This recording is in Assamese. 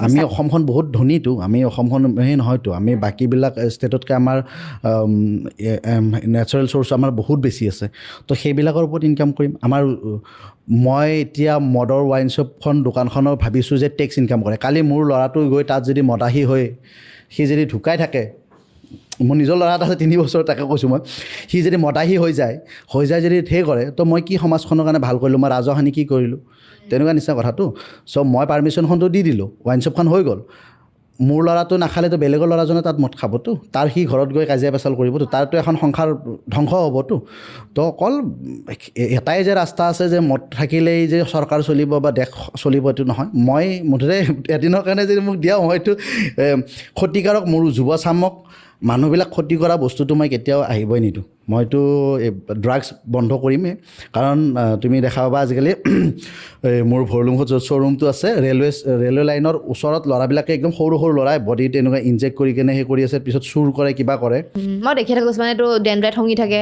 আমি অসমখন বহুত ধনীতো, আমি অসমখন সেই নহয়তো, আমি বাকীবিলাক ষ্টেটতকৈ আমাৰ নেচাৰেল চ'ৰ্চ আমাৰ বহুত বেছি আছে। তো সেইবিলাকৰ ওপৰত ইনকাম কৰিম। আমাৰ মই এতিয়া মদৰ ৱাইন শ্বপখন, দোকানখনৰ ভাবিছোঁ যে টেক্স ইনকাম কৰে। কালি মোৰ ল'ৰাটো গৈ তাত যদি মদাহী হৈ সি যদি ঢুকাই থাকে, মোৰ নিজৰ ল'ৰা এটা আছে 3 বছৰ, তাকে কৈছোঁ মই, সি যদি মদাহী হৈ যায় যদি সেই কৰে, তো মই কি সমাজখনৰ কাৰণে ভাল কৰিলোঁ? মই ৰাজহ আনি কি কৰিলোঁ? তেনেকুৱা নিচিনা কথাটো। চ' মই পাৰ্মিশ্যনখনটো দি দিলোঁ, ৱাইন শ্বপখন হৈ গ'ল। মোৰ ল'ৰাটো নাখালেতো বেলেগৰ ল'ৰাজনে তাত মদ খাবতো, তাৰ সি ঘৰত গৈ কাজিয়া পেচাল কৰিবতো, তাৰতো এখন সংসাৰ ধ্বংস হ'বতো। তো অকল এটাই যে ৰাস্তা আছে যে মদ থাকিলেই যে চৰকাৰ চলিব বা দেশ চলিব, এইটো নহয়। মই মুঠতে এদিনৰ কাৰণে যদি মোক দিয়া, মইতো ক্ষতিকাৰক মোৰ যুৱচামক, মানুহবিলাক ক্ষতি কৰা বস্তুটো মই কেতিয়াও আহিবই নিদিওঁ। মইতো এই ড্ৰাগছ বন্ধ কৰিমেই। কাৰণ তুমি দেখা পাবা আজিকালি এই মোৰ ভৰলুমুখত য'ত শ্ব'ৰুমটো আছে, ৰেলৱে ৰেলৱে লাইনৰ ওচৰত ল'ৰাবিলাকে, একদম সৰু সৰু ল'ৰাই বডিত এনেকুৱা ইনজেক্ট কৰি কেনে সেই কৰি আছে, পিছত চুৰ কৰে, কিবা কৰে। মই দেখি থাকোঁ, কিছুমানে এইটো ডেণ্ড্ৰাইট সংগী থাকে।